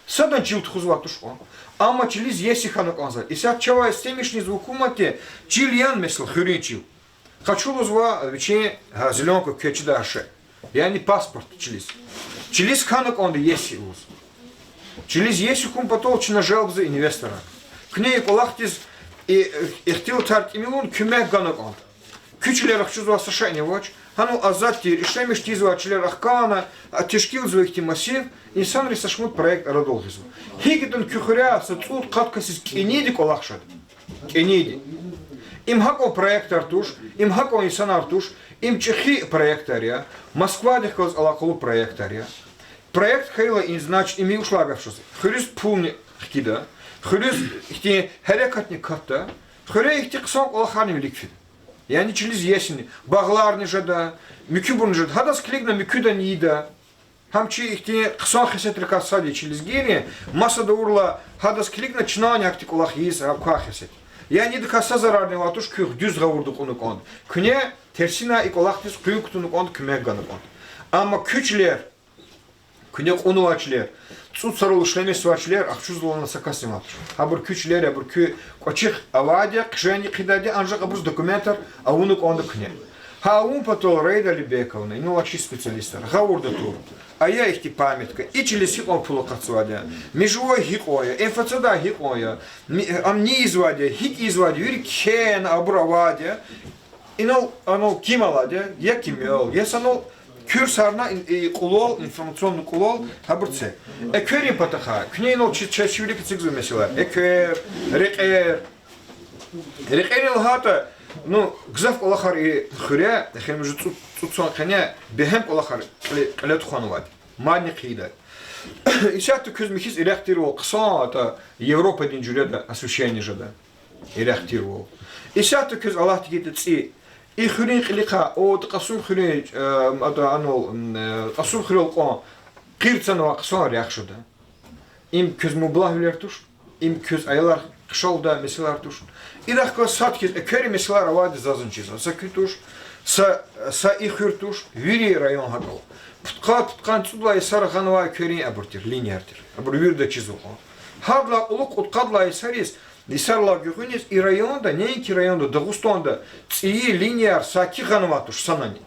Садан чил тухузвай туш кьван. Амма чилиз ЕСИ хьана кӀанзава. Исятда чавай истемишунизва гьукуматди, чил ян, месела, хуьруьн чил. Къачу лугьузва вичин, гьа, зелёнка квез чидай шей. Яни паспорт чилиз. Чилиз хьана кӀанда ЕСИ лугьуз. Чилиз ЕСИ хьун патал чна желбзава инвесторар. Куьне и кӀвалахдиз, и ихтилатар тӀимилун куьмек гана кӀанда. Куь чилерихъ чузвай са шейни авач, гьанал азад тир, ишлемиш тийизвай чилер ахкана, а, тешкилзава ихьтин массив, инсанри са шумуд проект арадал гъизва. ГьикӀ ятӀани куь хуьряй са цӀуд-къад касдиз кӀаниди кӀвалах жеда. КӀаниди. Им гьакӀан проектар туш, им гьакӀан инсанар туш, им чӀехи проектар я, Москвадихъ галаз алакъалу проектар я. Проект хьайила, значит, им вуч лагьай гаф жезва? Хуьруьз пулни хкида, хуьруьз ихьтин гьерекатни катда, хуьре ихьтин хъсан кӀвалахарни вилик фида. Яни чилиз ЕСИ-ни, багъларни жеда, муькуьбурни жеда, гьадаз килигна муькуьдани ийида. Гьам чи ихьтин хъсан хесетрикай сад я чилизгийри, масад авурла гьадаз килигна чнани гьахьтин кӀвалах ийиз гьам квай хесет. Яни идакай са зарарни авай туш, куьн дуьз гъавурда кьуна кӀанда. Куьне терсинай и кӀвалахдиз къуьн кутуна кӀанда, куьмек гана кӀанда. Амма куь чилер, куьне кьунвай чилер, цӀуд йисарал ишлемишзавай чилер, ахчуз лагьана са касни авай туш. Гьабур куь чилер я, абур куь кӀвачихъ авайди я, хъжени хъийидайди я, анжах абуруз документар авуна кӀанда куьне. Гьа авун патал, Раида Алибековна, инал авай чи специалистар гъавурда тур. Ая ихьтин памятка, и чилиз гьикьван пул акъатзавайди я, межевой гьикьван я, МФЦ-дай гьикьван я, ми-, ам ни ийизвайди я, гьикӀ ийизвайди я, вири кхьена абур авайди я. Инал, анал ким алайди я, я кимел, я санал куьрсарна ин-, и кьулал, информационный кьулал, гьабур це. Экверин патахъай, куьне инал чи-, чаз чи вилик эцигзава месэла. Эквер, рекьер. Рекьерин лагьайтӀа, ну, гзаф кӀвалахар и хуьре, эхиримжи цӀу-, цӀуд йисан къене бегьем кӀвалахар кьиле, кьиле тухванвайди. Мадни хъийидай. Исятда квез михьиз и рехъ тирвал хъсан, атӀа Европадин жуьреда освещение жеда. И рехъ тирвал. Исятда квез Аллагьди гайитӀа цӀи. И хуьруьн кьилихъай, о, атӀа Кьасум хуьруьн, э, атӀа анал, м, э, Кьасумхуьрел кьван къир цанвай хъсан рехъ жеда. Им квез мублагьвилер туш, им квез аялар хъша лугьудай месэлаяр туш. Идахъ галаз сад хьиз экверин месэлаяр авайди зазни чизва. Са куь туш, са, са и хуьр туш, вири район гьакӀ ава. Пудкъад, пудкъанни цӀуд лагьай йисара гъанвай экверин абур тир, линияр тир. Абур вирида чизва кьван. Гьадалай кьулухъ кьудкъадалай йисариз, йисарилай гуьгъуьниз и районда, неинки районда, Дагъустанда цӀийи линияр саки гъанвай туш санани.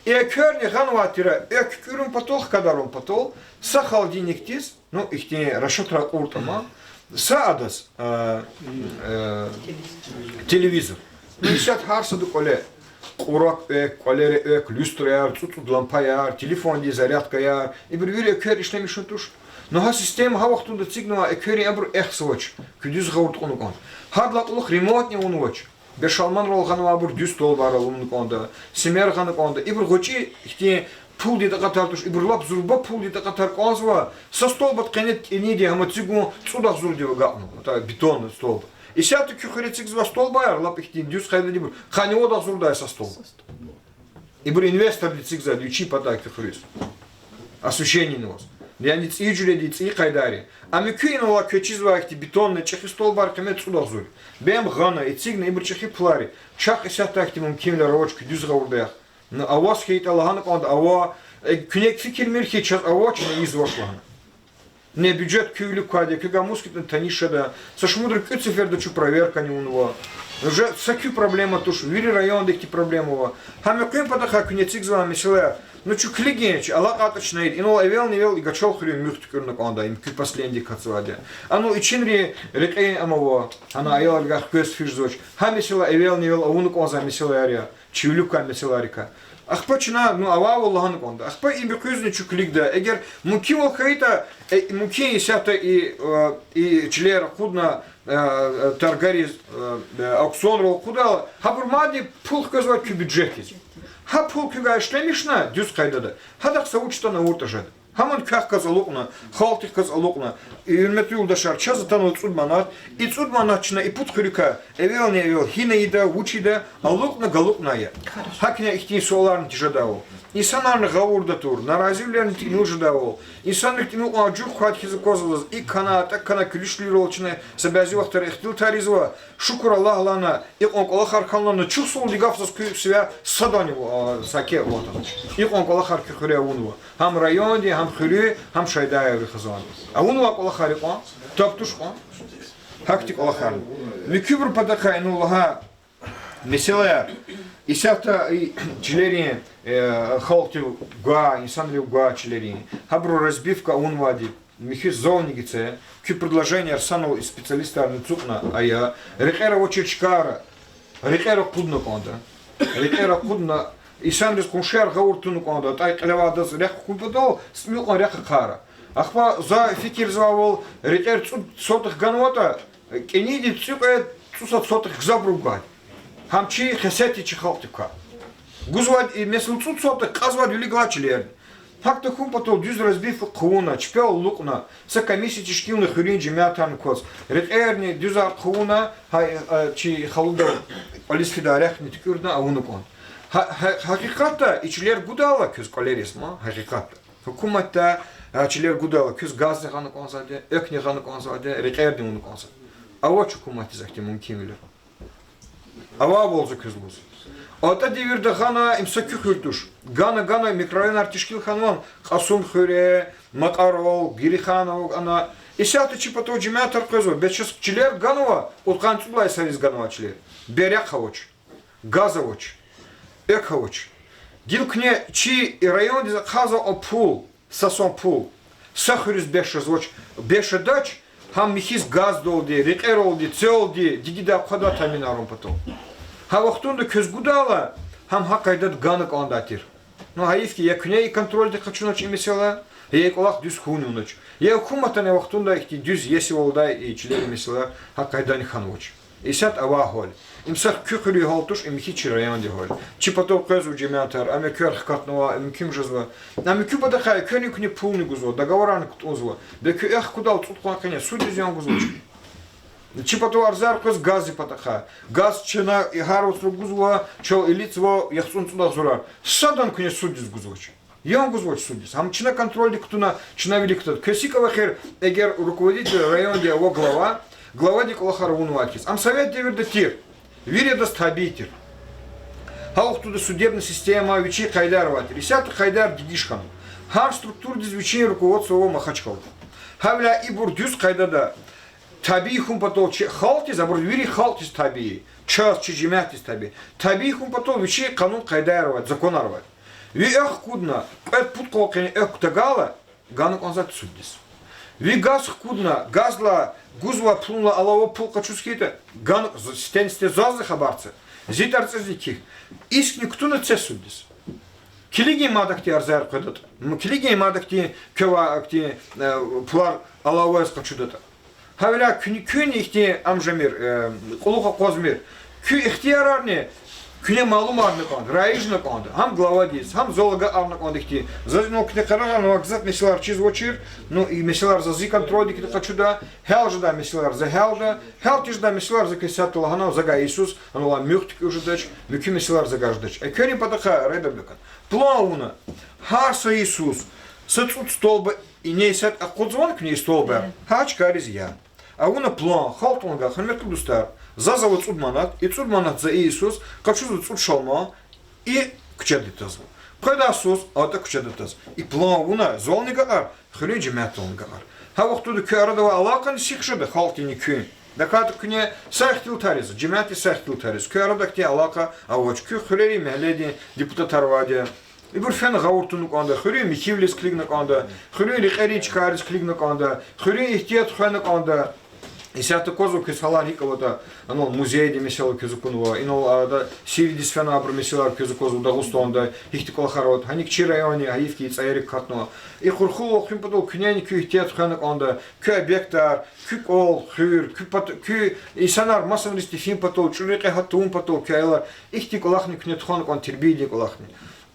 И экверни гъанвай тир экв кӀуьрун патал, хкадарун патал, са холодильникдиз, ну, ихьтин расчётра кьуртӀа ман, Са адаз, э, э, телевизор. Ну, исятда гьар сада кӀвале кьурак экв, кӀвалера экв, люстраяр, цӀуд-цӀуд лампаяр, телефондин зарядкаяр, ибур вири эквер ишлемишун туш. Ну, гьа система гьа вахтунда эцигнава, экверин абур эхзавач, куь дуьз гъавурда кьуна кӀанда. Гьадалай кьулухъ ремонтни авунвач. Бешалманрал гъанвайбур дуьз столбар авуна кӀанда, симер гъана кӀанда. Ибур гъвечӀи ихьтин пулдин такьатар туш, ибур лап зурба пулдин такьатар кӀанзава, са столб къене кӀаниди гьам эцигун цӀуд агъзурдив агакьна, ата бетонный столб. Исятда куь хуьре эцигзавай столбаяр, лап ихьтин дуьз къайдадибур, къанни вад агъзурдай са столб. Ибур инвесторди эцигзавайди вичин патай куь хуьруьз. Освещениени аваз. Яни цӀийи жуьреди, цӀийи къайдайри. Ам куь инал алай квез чизвай ихьтин бетонный чӀехи столбар къимет цӀуд агъзур. Бем гъана, эцигна ибур чӀехи пулари. Чахъ исятда ихьтин мумкинвилер авач куь дуьз гъавурда яхъ. Ну, аваз хьайитӀа лагьана кӀанда, ава, э, куьне фикирмир хьи чаз авач, чна ийизвач лагьана. Не бюджет куь вилик квайди я, куьгай мус хьайитӀани таниш жеда. Са шумудра кӀуьд сеферда чун проверкани авунва. Уже са куь проблема туш, вири районда ихьтин проблема ава. Гьам экуьн патахъай куьне эцигзавай месэлаяр. Ну, чун килигин, чи алакъа тӀа чна ийида. Инал эвелни-эвел и Гачал хуьруьн муьгъ туькӀуьрна кӀанда, им куь последний кацвайди я. Ана ичинри рекьин ам ава, ана аялрикай хквез физвач. Гьа месэла эвелни-эвел авуна кӀанзавай месэлаяр я. Чи вилик квай месэлайрикай. Ахпа чна, ну, авайвал лагьана кӀанда. Ахпа им юкъузни чун килигда. Эгер мумкинвал хьайитӀа, э, мумкин исятда и, э, и чилер акъудна, э, э, торгариз, э, э, аукционрал акъудайла, гьабур мадни пул хквезвай куь бюджетдиз. Гьа пул куьгай ишлемишна дуьз къайдада, гьадахъ са вуч ятӀани авуртӀа жеда. Гьамни квехъ галаз алукьна, халкьдихъ галаз алукьна. Гьуьрметлу юлдашар, чаз атанва цӀуд манат. И цӀуд манат чна и пуд хуьруькай эвелни-эвел гьина ийида, вуч ийида, алукьна-галукьна ая. ГьакӀни ихьтин суаларни тежедайвал, инсанарни гъавурда тур, наразивилерни тӀимил жедайвал, инсанрик тӀимил кьван жуьр квайди хьиз аквазваз, икӀ хьана, тӀакӀ хьана, куьлуьшвилерал чна са бязи вахтара ихтилатар ийизва, шукур Аллагьдиз лагьана, икьван кӀвалахар хьана лагьана, чухсагъул, и гаф заз куь сивяй садани, а, саки аватанач. Икьван кӀвалахар куь хуьре авунва. Гьам районди, гьам хуьруьди, гьам Шайдаеври хизанди. Авунвай кӀвалахар икьван, таб туш кьван. Гьахьтин кӀвалахар. Муькуьбурун патахъай, ну, лагьай месэлаяр. Исятда и чилерин, э, халкьдив гвай, инсанрив гвай чилерин, гьабуру разбивка авунвайди михьиз зални гице, куь предложениеяр санал и специалистарни ацукьна ая, рекьера авачир чкайра, рекьера акъудна кӀанда. Рекьера акъудна, инсанриз, къуншияр гъавурда туна кӀанда, атӀай кьиле авайдаз рехъ хьун патал цӀимил кьван рехъ ахъайра. Ахпа за фикирзавайвал, рекьер цӀуд сотых ганватӀа, кӀаниди цӀикьвед, цӀусад сотых гзафбурув гвайди. Гьам чи хесет я чи халкьдикай. Гузвайди, месела, цӀуд сотых кьазвайди вилик галай чилерни. Гьахьтин хьун патал дуьз разбивка хъувуна, чпел алукьна, са комиссия тешкилна, хуьруьн жемятарни кваз, рекьерни дуьзар хъувуна, гьа, э, чи халудал кӀвализ фидай рехъни туькӀуьрна авуна кӀанда. Гьа-, гьа-, гьакъикъатда и чилер гудайла квез кӀвалериз, ма, гьакъикъатда. Гьукуматда, а, чилер гудайла квез газни гъана кӀанзавайди я, эквни гъана кӀанзавайди я, рекьерни авуна кӀанзавайди я. Авач гьукуматдиз ахьтин мумкинвилер. Авайвал за квез лугьуз. АтӀа девирда гъана, им са куь хуьр туш. Гана-гана микрорайонар тешкил хьанвай, Кьасумхуьре, Макьарал, Гереханово гана. Исятда чи патав жемятар къвезва, бес чаз чилер ганва, кьудкъанни цӀуд лагьай йисариз ганвай чилер. Бес рехъ авач, газ авач, экв авач. Гила куьне чи райондиз ахъайзавай пул, са сом пул, са хуьруьз бес жезвач, бес жедач, гьам михьиз газдалди, рекьералди, целди, дигидай-хъвадай таъминар авун патал. Гьа вахтунда квез гудайла, гьам гьа къайдада гана кӀандай тир. Ну, гьайиф хьи, я куьне и контрольдихъ къачунач и месэла, я и кӀвалах дуьз хьунни авунач. Я гьукуматдани а вахтунда ихьтин дуьз иесивалдай и чилерин месэла гьа къайдани хьанвач. Исятда авай гьал. Им са куь хуьруьн гьал туш, им михьи чи райондин гьал. Чи патав къвезва жемятар, ам эквер хкатнава, им муькуьм жезва. Ам муькуь патахъай эквени куьне пулни гузва, договорарни кутӀунзава. Бес куь экв кудайла цӀуд къван къене суддиз ян гузвач. Чи патав арзаяр къвез газдин патахъай. Газ чна гьар вацра гузва, чал илицва яхцӀурни цӀуд агъзурар. Садани куьне суддиз гузвач. Ян гузвач суддиз. Гьам чна контрольдихъ кутуна, чна вилик кутада. Квез гьикӀ ава эхир, эгер руководитель районди ава глава, главадин кӀвалахар авунвай хьиз. Ам совет девирда тир. Вири адаз табий тир. Гьа вахтунда судебный система, вичин къайдаяр авай тир. Исятда къайдаяр дегиш хьанва. Гьар структурадиз вичин руководство ава Махачкъалада. Гьавиляй ибур дуьз къайдада табий хьун патал чи халкьдиз, абур вири халкьдиз табий, чаз, чи жемятдиз табий. Табий хьун патал вичин къанун-къайдаяр авай, законар авай. Ви экв кудна, кьвед-пуд къван къене экв тагайла, гана кӀанзавайди суддиз. Ви газ хкудна, газлай гузвай пулунлай алава пул къачуз хьайитӀа, гана, сифтени-сифте заз хабар це. Зи тӀварцӀизни кхьихь. Искни кутуна це суддиз. Килигин мад ахьтин арзаяр къведатӀа. М, килигин мад ахьтин квевай ахьтин, э, пулар алава яз къачудатӀа. Гьавиляй куьн-, куьн ихьтин ам жемир, э, кьулухъ акъвазмир. Куь ихтиярарни куьне малумарна кӀанда, раижна кӀанда. Гьам главадиз, гьам зал агакьарна кӀанда ихьтин. Заз инал куьне къарагъарнавай гзаф месэлаяр чизвачир, ну, и месэлаяр за зи контрольдикни къачуда, гьял жедай месэлаяр за гьялда, гьял тежедай месэлаяр за квез исятда лагьана, за гьа йисуз, анал муьгъ туькӀуьр жедач, муькуь месэлаяр за гьа жедач. Э, куьне патахъай райда бекан. План авуна, гьар са йисуз, са цӀуд столба ине исятда акъудзавани куьне и столбаяр, гьа чкайриз я. Авуна план, халкь тӀун гьа, гьуьрметлу дустар. Заз ава цӀуд манат, и цӀуд манат за и йисуз къачузва цӀуд шалман, и куьчеда атазва. Къведай йисуз атӀа куьчеда атаз. И план авуна, зални гакьар, хуьруьн жемятдални гакьар. Гьа вахтунда куь арада авай алакъани сих жеда халкьдинни куьн. ТахьайтӀа куьне са ихтилатар ийизва, жемятдиз са ихтилатар ийизва. Куь арада ахьтин алакъа авач. Куь хуьрерин мягьледин депутатар авайди я. Ибур фена гъавурда туна кӀанда, хуьруьн михьивилиз килигна кӀанда, хуьруьн рекьерин чкайриз килигна кӀанда, хуьруьн игьтият хвена кӀанда. Исятда аквазва квез гьалар гьикӀ аватӀа, анал музейдин месэла квез акунва, инал ада Сириядиз фена абурун месэлаяр квез аквазва Дагъустанда, гьихьтин кӀвалахар аватӀа, гьаник чи районни гьайиф хьи цӀаярик акатнава. И къурхулвал хуьн патал куьнени куь игьтият хвена кӀанда, куь объектар, куь кӀвал, хуьр, куь пат-, куь инсанар масанриз тефин патал, чӀуру рекье гьат тавун патал куь аялар, ихьтин кӀвалахни куьне тухвана кӀанда, тербиядин кӀвалахни.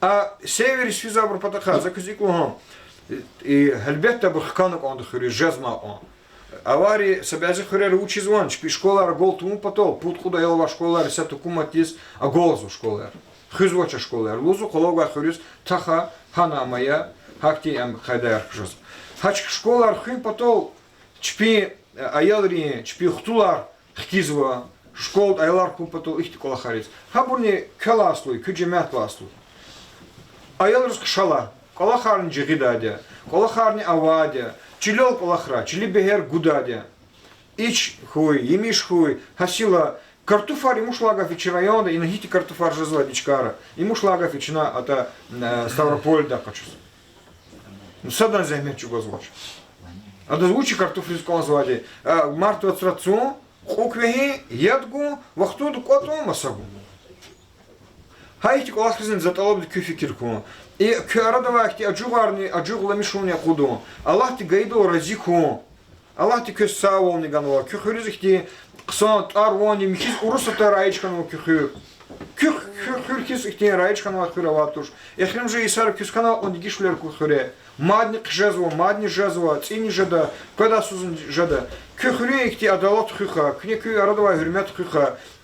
А севериз физвайбур патахъай, за квез икӀ лугьун, и, гьелбетда, абур хкана кӀанда хуьруьз, жезмай кьван. Авари са бязи хуьрера вучизвани, чпи школайра гвал тавун патал, пуд-кьуд аял авай школайра исятда гьукуматдиз агалзава школаяр. Хуьзвач а школаяр. Лугьузва къвалав гвай хуьруьз таха, гьана ам ая, гьахьтин ам къайдаяр хъжезва. Гьа чка школаяр хуьн патал, чпин, э, аялрин, чпин хтулар хкизва, школада аялар хьун патал ихьтин кӀвалахар ийиз. Гьабурни квелай аслу я, куь жемятдилай аслу я. Аялриз хъша лагь, кӀвалахарни жагъидайди я, кӀвалахарни авайди я, чилел кӀвалахрай, чилин бегьер гудайди я. Ич хьуй, емиш хьуй, гьасил я, картуфар, им вуч лагьай гаф я чи районда, ина гьихьтин картуфар жезвайди и чкайра, им вуч лагьай гаф я чна атӀа, э, Ставропольдай къачуз. Ну, садан зегьмет чӀугвазвач. Адаз вуч я картуфриз кӀанзавайди? А, март вацра цун, кьук вегьин, яд гун, вахтунда кӀватӀун, маса гун. Гьа ихьтин кӀвалахризни за тӀалабда куьн фикир хьун. И куь арада авай ихьтин ажугъарни, ажугъламишунни акъудун. Аллагьди гайидал рази хьун. Аллагьди квез сагъвални ганва, куь хуьруьз ихьтин хъсан тӀвар-ванни, михьиз Урусатдай раиж хьанва куь хуьр. Куь ху-, хуьр хьиз ихьтин раиж хьанвай хуьр авай туш. Эхиримжи йисара квез хьанай кьван дегишвилер куь хуьре. Мадни хъжезва, мадни жезва, цӀини жеда, къведай йисузни жеда. Куь хуьруьн ихьтин адалат хуьх, куьне куь арада авай гьуьрмет хуьх.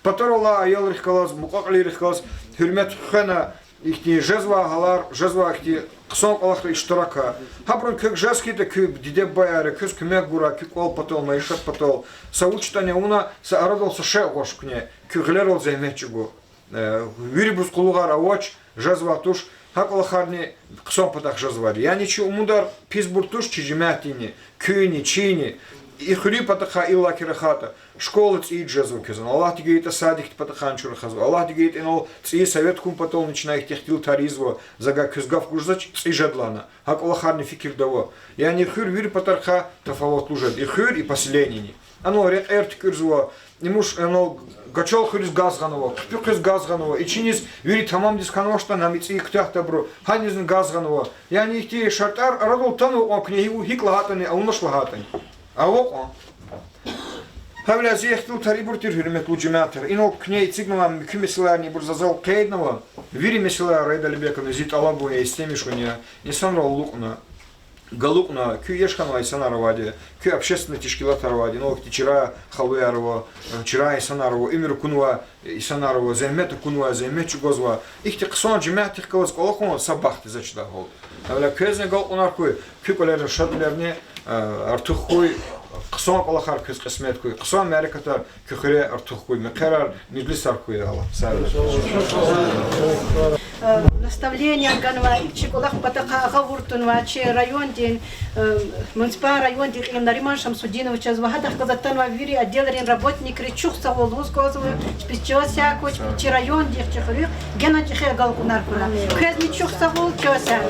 Патаралай аялрихъ галаз, мукьва-кьилийрихъ галаз гьуьрмет хвена, ихьтин жезвай гьалар, жезвай ихьтин хъсан кӀвалахра иштирак ая. Гьабурун квек жез хьайитӀа, куь диде-бубаяр я, квез куьмек гурай, куь кӀвал патал, майишат патал. Са вуч ятӀани авуна, са арадал са шей гъваш куьне, куь гъилерал зегьмет чӀугу. Э, вирибуруз къуллугъар авач, жезвай туш, гьа кӀвалахарни хъсан патахъ жезвайди я. Яни чи умудар писбур туш, чи жемятдинни, куьнни, чини. И хуьруьн патахъай иллаки рахайтӀа, школа цӀийид жезва квез. Аллагьди гайитӀа, садикдин патахъайни чун рахазва. Аллагьди гайитӀа, инал цӀийи совет хьун патални чна ихьтин ихтилатар ийизва, за гьа квез гаф гуз жезвач, цӀи жеда лагьана. Гьа кӀвалахарни фикирда ава. Яни хуьр вири патарихъай тафаватлу жеда. И хуьр, и поселенияни. Анал рекьер туькӀуьрзава, имуш, анал Гачал хуьруьз газ гъанва, Хъуьпуьхъиз газ гъанва, ичиниз вири тамамдиз хьанвачтӀани, ам и цӀийи куьтягьдабуру, гьаниз газ гъанва. Яни ихьтин шартӀар арадал атанва кьван, куьне гьи-, гьикӀ лагьайтӀани, авунач лагьайтӀани. Ава кьван. Гьавиляй зи ихтилатар ибур тир, гьуьрметлу жемятар. Инал куьне эцигнавай муькуь месэлаярни ибур зазал къейднава. Вири месэлаяр, Раида Алибековна, зи тӀалабун я, истемишун я, инсанрал алукьна, галукьна, куь яш хьанвай инсанар авайди, куь общественный тешкилатар авайди, ну, ихьтин чара халуяр ава, чара инсанар ава, уьмуьр акунвай инсанар ава, зегьмет акунвай, зегьмет чӀугвазвай. Ихьтин хъсан жемятдихъ галаз кӀвалахун са бахт я, за чидай гьалда. Гьавиляй квезни агалкьунар хьуй, куь кӀвалера шадвилерни, э, артух хьуй, хъсан кӀвалахар квез кьисмет хьуй, хъсан мярекатар куь хуьре артух хьуй, мехъерар, межлисар хьуй, Аллагь. Сагърай. Э, наставление ганвай, икӀ чи кӀвалах патахъай агъавуртӀунвай чи райондин, э, муниципальный райондин кьил Нариман Шамсудиновичаз ва гьадахъ галаз атанвай вири отделрин работникриз чухсагъул лугьуз кӀанзава, чпиз чан сагъ хьуй, чи райондихъ, чи хуьруьхъ генани чӀехи агалкьунар хьурай. Квезни чухсагъул, чан сагъ.